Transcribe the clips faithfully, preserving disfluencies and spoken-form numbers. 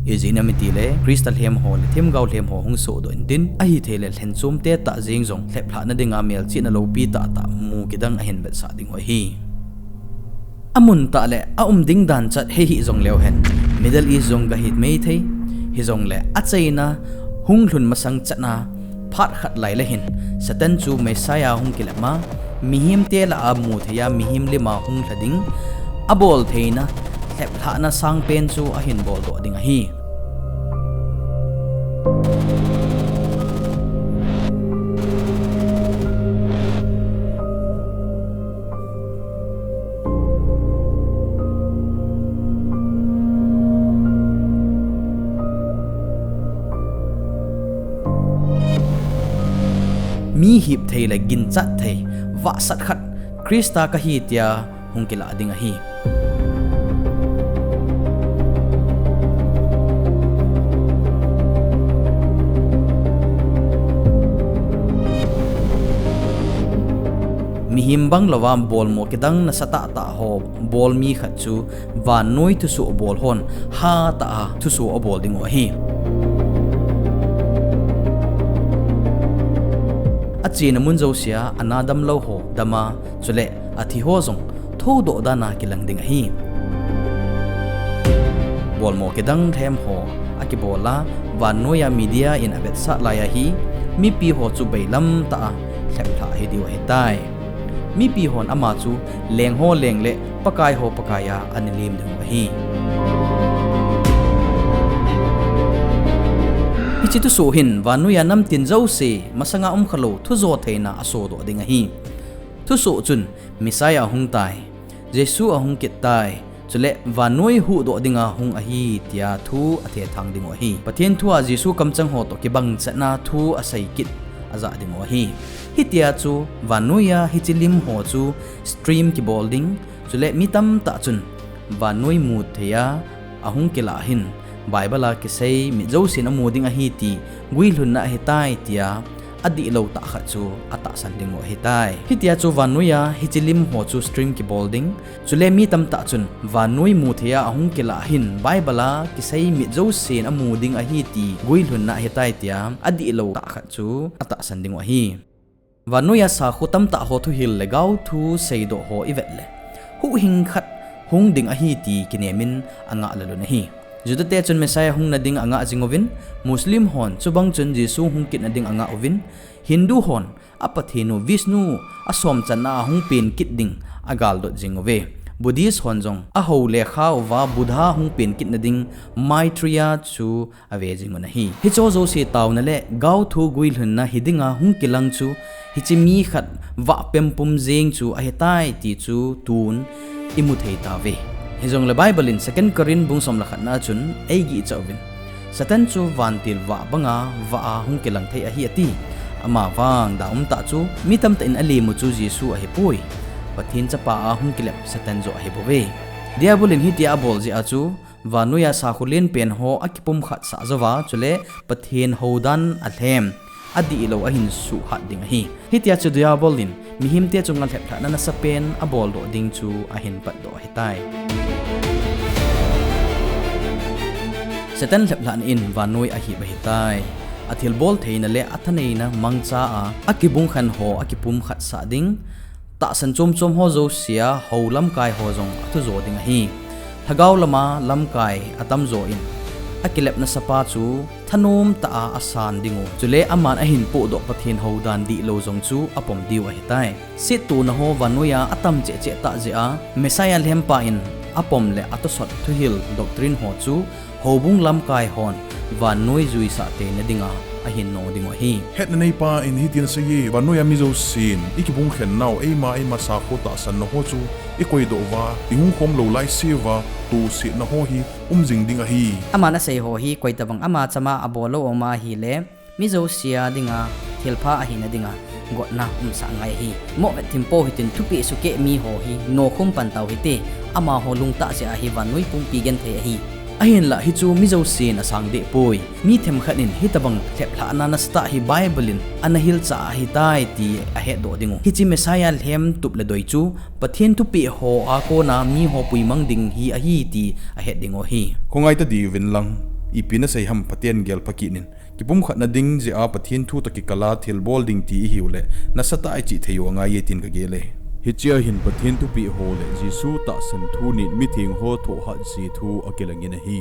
Ijeh inem itile Christa lhem ho le themgao lhem ho hung sohdoh intin, ahithei le lhenchom te tah jeng jong lheplhahna dinga melchihna loupi tahtah mu kidang ahin vetsah diu ahi. Amun tah le aum ding dan chat hei hih jongleu hen, Middle East jong gahi mei thei. Hijongle achaina hung lhun masang chatna phat khat lai le hin Satan chu Messiah hung kilep ma, mihem te lah a mu thei a mihem lim a hung lha ding, abol theina lheplhahna sangpen chu ahin boldoh ding ahi. Mi hip thei le ginchat thei, vahsat khat Christa kahi tia hung kilah ding ahi. Mihem bang louva bolmo kidang nasatah tah ho bol mi khat chu vannoi thusoh bol hon hatah a thusoh abol diu ahi. Achena mun jousea ana damlou ho dam a, chule athi ho jong thoudoh dan a kilang ding ahi. Bolmo kidang lhem ho akibol a, vannoiya media in avetsah lai ahi, mipi ho chu bailam tah a lheplhah hi diu ahitai. Mipi hon ama chu leng ho leng le pakai ho pakai a ana lem diu ahi. Hiche thusoh hin vannoiya namtin jouse, masanga um khalou thujo theina asodoh ding ahi. Thusoh chun Messiah ahung tai, Jesu ahung kit tai, chule vannoi huhdoh dinga hung ahi tia thu athethang diu ahi. Pathen thua Jesu kamchang ho toh kibang chatna thu asei kit ajah diu ahi. Hitia chu vannoiya hiche lim ho chu stream kibol ding, chule mi tamtah chun vannoi mu thei a ahung kilah hin Bible a kisei mit jousen amu ding ahi ti guilhunna ahitai tia adihlou tah khat chu atahsan diu ahitai. Hitia chu vannoiya hiche lim ho chu stream kibol ding, chule mi tamtah chun vannoi mu thei a ahung kilah hin Bible a kisei mit jousen amu ding ahi ti guilhunna ahitai tia adihlou tah khat chu atahsan diu ahi. Vannoiya sakho tamtah ho thuhil le gaothu seidoh ho ivet le, huhhing khat hung ding ahi ti kinem in angah lel un ahi. Juda te chun Messiah hung nading angah jing uvin, Muslim hon chubang chun Jesu hung kit nading angah uvin, Hindu hon a Pathen u Vishnu asom channa ahung pen kit ding agaldot jing uve. Buddhist hon jong ahou le kha uva Buddha hung pen kit nading Maitreya chu ave jing un ahi. Hiche jouse taona le gaothu guilhunna hi dinga hung kilang chu, hiche mi khat vah pempum jeng chu ahitai ti chu tun imu thei tauve. Hijongle Bible in Second Corinth bung som le khatna a chun eigihcha uvin, Satan chu vantil vah banga vah a hung kilang thei ahi ati. Amavang da umtah chu mi tamtah in alemu chu Jesu ahipoi, Pathen chapa a hung kilep Satan joh ahibouve. Diabol in hitia abol jeh a chu, vannoiya sakho lenpen ho akipumkhat sah jouva, chule Pathen houdan alhem, adihlou ahin suhhat ding ahi. Hitia chu Diabol in mihemte chunga lheplhahna nasapen aboldoh ding chu ahin patdoh ahitai. Satan lheplhahna in vannoi ahip ahitai. Athilbol theina le athaneina mangcha a, akibungkhen ho akipumkhat sah ding, tahsan chomchom ho jousea hou lamkai ho jong athujo ding ahi. Lhagao lama lamkai atamjo in akilepna sapa chu thanom tah a asan dingu, chule aman ahin pohdoh Pathen houdan dihlou jong chu apom diu ahitai. Settona ho vannoiya atam chehcheh tah jeh a, Messiah lhempa in apom le atosot thuhil doctrine ho chu houbung lamkai hon vannoi juisah teina dinga ahin no dingu ahi. Hetna neipa in hitin aseiye, vannoiya mi jousen ikibungkhen nau eima eima sakho tahsanna ho chu ikoidoh uva, ihung khomlou laiseuva, tosetna ho hi um jing ding ahi. Aman asei ho hi koitobang ama chama abollou uma ahile, mi jousea dinga thilpha ahina dinga gotna umsah ngai ahi. Mohvet thim pou hitin thupeh sukeh mi ho hi nokhum pan tau hite, amaho lungtah jeh a hi vannoi pumpi genthei ahi. Ahinlah hichu mi jousen asang dehpoi. Mi themkhat in hitobang lheplhahna nasatah hi Bible in ana hilchah ahitai ti ahetdoh dingu. Hiche Messiah lhem tup le doi chu Pathen thupeh ho a kona miho puimang ding hi ahi ti ahet dingu ahi. Khongai tadiuvin lang. Ipi nasei ham, phaten gelpha kit in. Kipumkhatna ding jeh a Pathen thu toh kikal a thilbol ding ti ihiu le, nasatah a ichih thei u angai e tin kagel e. Hichea hin Pathen thupeh ho le Jesu tahsan thu nin mitheng ho thohhat ji thu akilang in ahi.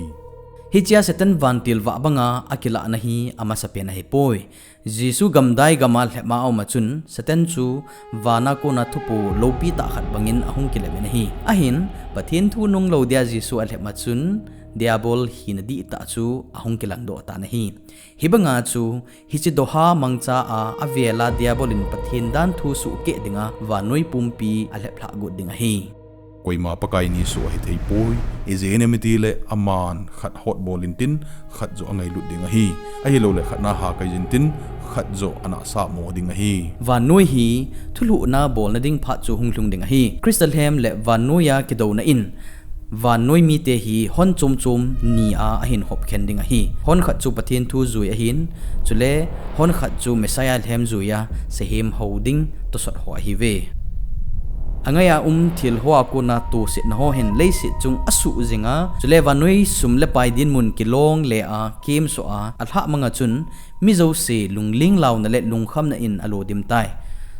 Hichea Satan vantil vah banga akilahna hi amasapen ahipoi. Jesu gamdai gam a alhep a aum a chun, Satan chu vana kona thupu loupi tah khat bangin ahung kilep in ahi. Ahin, Pathen thu nunglou dia Jesu alhep a chun, Diabol hina dihtah chu ahung kilangdoh tan ahi. Hibanga chu, hiche doha mangcha a avel a Diabol in Pathen dan thu suhkeh dinga vannoi pumpi alheplhah got ding ahi. Koima Pakai ni soh ahi theipoi, ijeh inem itile aman khat hotbol intin, khat joh angailut ding ahi. Ahiloule khat na hakai intin, khat joh anahsah mo ding ahi. Vannoi hi thulhuhna bolna ding phat chu hung lhung ding ahi. Christa lhem le vannoiya kidouna in, vannoi mite hi hon chom chom ni a ahin hopkhen ding ahi. Hon khat chu Pathen thu jui ahin, chule hon khat chu Messiah lhem juiya sahem hou ding tosot ho ahiuve. Angaiya um thil hoa kona tosetna ho hin leiset chung asuh jinga, chule vannoi sum le pai dinmun kilongle a, kemsoh a, alhah manga chun, mi jouse lungling launa le lungkhamna in alo dim tai.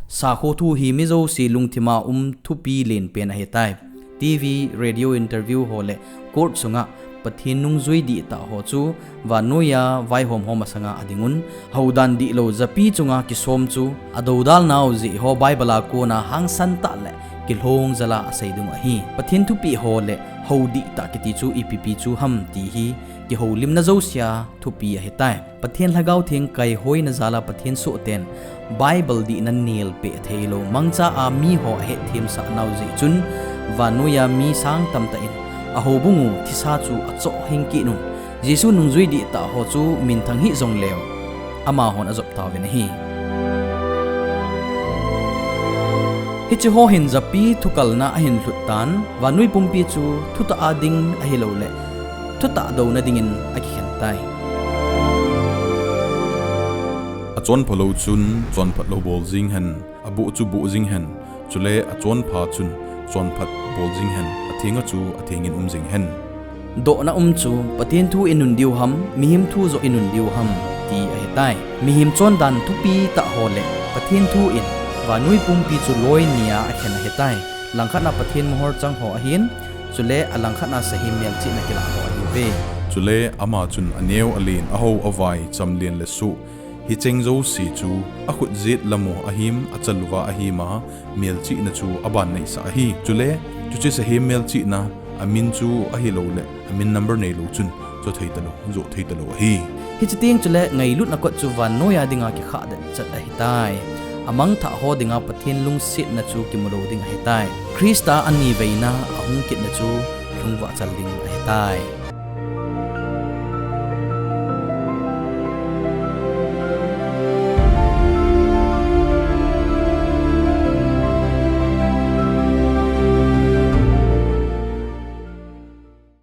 Sakho thu hi mi jouse lungthima um thupi lenpen ahitai. TV, radio interview ho le court sunga Pathen nungjui dihtah ho chu vannoiya vaihom ho masanga adingun, houdan dihlou japi chunga kisom chu adoudalnau jeh ho Bible a kona hangsan tah le kilhong jala asei dingu ahi. Pathen thupeh ho le hou dihtah kiti chu ipipi chu ham ti hi kihoulimna jousea thupi ahitai. Pathen Lhagao Theng kaihoina jala Pathen sohten Bible dihna nelpeh theilou mangcha a miho ahetthemsahnau jeh chun, vannoiya mi sang tamtah in ahoubungu thisa chu achoh hing kit un, Jesu nungjui dihtah ho chu minthang hih jongleu, amahon ajop tauvin ahi. Hiche ho hin japi thukalna ahin lhut tan, vannoi pumpi chu thutah a ding ahiloule thutah douna dingin akikhen tai. Achonphalou chun chonphat lou bol jeng hen, aboh chu boh jeng hen, chule achonpha chun chonphat bol jeng hen, athenga chu athengin um jeng hen. Dohna um chu Pathen thu inun diu ham, mihem thu joh inun diu ham, ti ahitai. Mihem chondan thupi tah ho le Pathen thu in vannoi pumpi chu loinia akhen ahitai. Langkhat a Pathen mohor chang ho ahin, chule alangkhat a sahem melchihna kilah ho ahiuve. Chule ama chun aneo alen, ahou avai, chamlen le soh, hicheng jouse chu akhut jet lamu ahim, achaluva ahima, melchihna chu aban neisah ahi. Chule chuche sahem melchihna, amin chu ahiloule amin number neilou chun chothei talou, johthei talou ahi. Hiche teng chule ngailutna kot chu vannoiya dinga kikhahdet chet ahitai. Amangthah ho dinga Pathen lungsetna chu kimulou ding ahitai. Christa aniveina ahung kitna chu lhungvahchal ding ahitai.